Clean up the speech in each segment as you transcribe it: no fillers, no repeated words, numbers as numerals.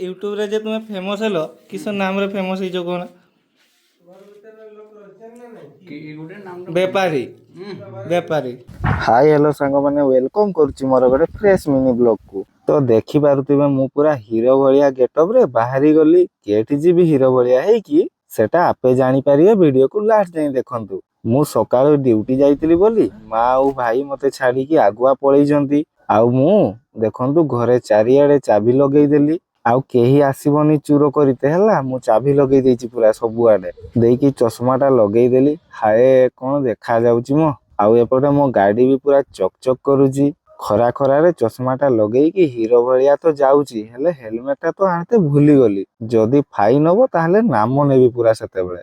ୟୁଟ୍ୟୁବରେ ଯେ ତୁମେ ଫେମସ୍ ହେଲ, କିସ ନାମରେ ଫେମସ୍ ହେଇଛ କହୁନ? କି ଗୋଟେ ନାମ? ବେପାରୀ, ବେପାରୀ। ହାଇ ହ୍ୟାଲୋ ସାଙ୍ଗମାନେ, welcome କରୁଛି ମୋର ଗୋଟେ ଫ୍ରେଶ ମିନି ବ୍ଲଗକୁ। ତ ଦେଖିପାରୁଥିବେ, ମୁଁ ପୁରା ହିରୋ ଭଳିଆ ଗେଟଅପରେ ବାହାରି ଗଲି। କେଠି ଯିବି ହିରୋ ଭଳିଆ ହେଇକି, ସେଟା ଆପେ ଜାଣିପାରିବେ। ଭିଡିଓକୁ ଲାଷ୍ଟ ଯାଏଁ ଦେଖନ୍ତୁ। ମୁଁ ସକାଳୁ ଡ୍ୟୁଟି ଯାଇଥିଲି ବୋଲି ମା ଆଉ ଭାଇ ମତେ ଛାଡିକି ଆଗୁଆ ପଳେଇଛନ୍ତି। ଆଉ ମୁଁ ଦେଖନ୍ତୁ, ଘରେ ଚାରିଆଡେ ଚାବି ଲଗେଇଦେଲି। ଆଉ କେହି ଆସିବନି ଚୁର କରିତେ, ହେଲା। ମୁଁ ଚାବି ଲଗେଇ ଦେଇଛି ପୁରା ସବୁଆଡେ। ଦେଇକି ଚଷମାଟା ଲଗେଇଦେଲି। ହାଏ, କଣ ଦେଖା ଯାଉଛି ମ! ଆଉ ଏପଟେ ମୋ ଗାଡି ବି ପୁରା ଚକ୍ ଚକ୍ କରୁଛି। ଖରା ଖରାରେ ଚଷମାଟା ଲଗେଇକି ହିରୋ ଭଳିଆ ତ ଯାଉଛି, ହେଲେ ହେଲମେଟଟା ତ ଆଣିତେ ଭୁଲିଗଲି। ଯଦି ଫାଇନ ହବ, ତାହେଲେ ନାମ ନେବି ପୁରା ସେତେବେଳେ।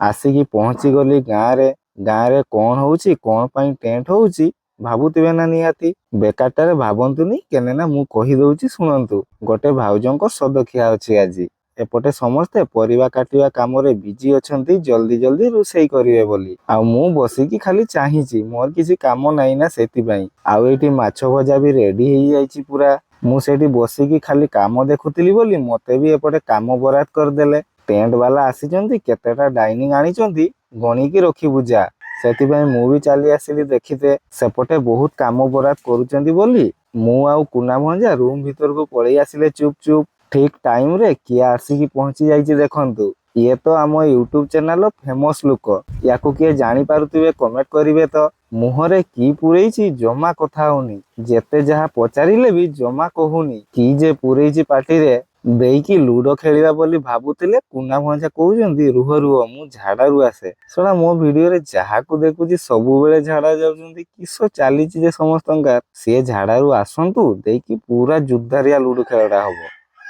ଆସିକି ପହଞ୍ଚି ଗଲି ଗାଁରେ। ଗାଁରେ କଣ ହଉଛି, କଣ ପାଇଁ ଟେଣ୍ଟ ହଉଛି, ଭାବୁଥିବେ ନା ନିହାତି? ବେକାରଟାରେ ଭାବନ୍ତୁନି, କେନେ ନା ମୁଁ କହିଦଉଛି, ଶୁଣନ୍ତୁ। ଗୋଟେ ଭାଉଜଙ୍କ ସଦଖିଆ ଅଛି ଆଜି। ଏପଟେ ସମସ୍ତେ ପରିବା କାଟିବା କାମରେ ବିଜି ଅଛନ୍ତି, ଜଲ୍ଦି ଜଲ୍ଦି ରୋଷେଇ କରିବେ ବୋଲି। ଆଉ ମୁଁ ବସିକି ଖାଲି ଚାହିଁଛି, ମୋର କିଛି କାମ ନାହିଁ ନା, ସେଥିପାଇଁ। ଆଉ ଏଇଠି ମାଛ ଭଜା ବି ରେଡି ହେଇଯାଇଛି ପୁରା। ମୁଁ ସେଇଠି ବସିକି ଖାଲି କାମ ଦେଖୁଥିଲି ବୋଲି ମତେ ବି ଏପଟେ କାମ ବରାଦ କରିଦେଲେ। ଟେଣ୍ଟ ବାଲା ଆସିଛନ୍ତି, କେତେଟା ଡାଇନିଂ ଆଣିଛନ୍ତି, ଗଣିକି ରଖିବୁ ଯା। ସେଥିପାଇଁ ମୁଁ ବି ଚାଲି ଆସିଲି ଦେଖିତେ। ସେପଟେ ବହୁତ କାମ ବରାଦ କରୁଛନ୍ତି ବୋଲି ମୁଁ ଆଉ କୁନା ଭଞ୍ଜା ରୁମ ଭିତରକୁ ପଳେଇ ଆସିଲେ ଚୁପ୍ ଚୁପ୍। ଠିକ ଟାଇମ ରେ କିଏ ଆସିକି ପହଞ୍ଚି ଯାଇଛି ଦେଖନ୍ତୁ। ଇଏ ତ ଆମ ୟୁଟ୍ୟୁବ ଚ୍ୟାନେଲ ଫେମସ ଲୋକ। ୟାକୁ କିଏ ଜାଣିପାରୁଥିବେ, କମେଣ୍ଟ କରିବେ ତ। ମୁହଁରେ କି ପୁରେଇଛି, ଜମା କଥା ହଉନି। ଯେତେ ଯାହା ପଚାରିଲେ ବି ଜମା କହୁନି। କି ଯେ ପୁରେଇଛି ପାଟିରେ। ଦେଇକି ଲୁଡୋ ଖେଳିବା ବୋଲି ଭାବୁଥିଲେ, କୁନା ଭଞ୍ଜା କହୁଛନ୍ତି, "ରୁହ ରୁହ, ମୁଁ ଝାଡାରୁ ଆସେ।" ଶଳା, ମୋ ଭିଡିଓରେ ଯାହାକୁ ଦେଖୁଛି ସବୁବେଳେ ଝାଡା ଯାଉଛନ୍ତି। କିସ ଚାଲିଛି ଯେ ସମସ୍ତଙ୍କର? ସିଏ ଝାଡାରୁ ଆସନ୍ତୁ, ଦେଇକି ପୁରା ଜୋରଦାରିଆ ଲୁଡୁ ଖେଳଟା ହବ।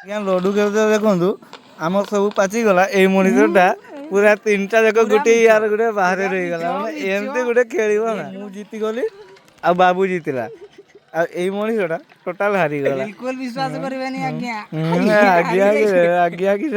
ଆଜ୍ଞା, ଲୁଡୁ ଖେଳୁଛ ଦେଖନ୍ତୁ, ଆମର ସବୁ ପାଚିଗଲା। ଏଇ ମଣିଷଟା ପୁରା ତିନିଟା ଯାକ ଗୋଟେ ୟାର ଗୋଟେ ବାହାରେ ରହିଗଲା। ମାନେ ଏମିତି ଗୋଟେ ଖେଳିବ ନା, ମୁଁ ଜିତିଗଲି ଆଉ ବାବୁ ଜିତିଲା, ଆଉ ଏଇ ମଣିଷଟା ଟୋଟାଲ ହାରିଗଲା। ବିଲକୁଲ ବିଶ୍ୱାସ କରିବେନି ଆଜ୍ଞା। ଆଜ୍ଞା ଆଜ୍ଞା କି?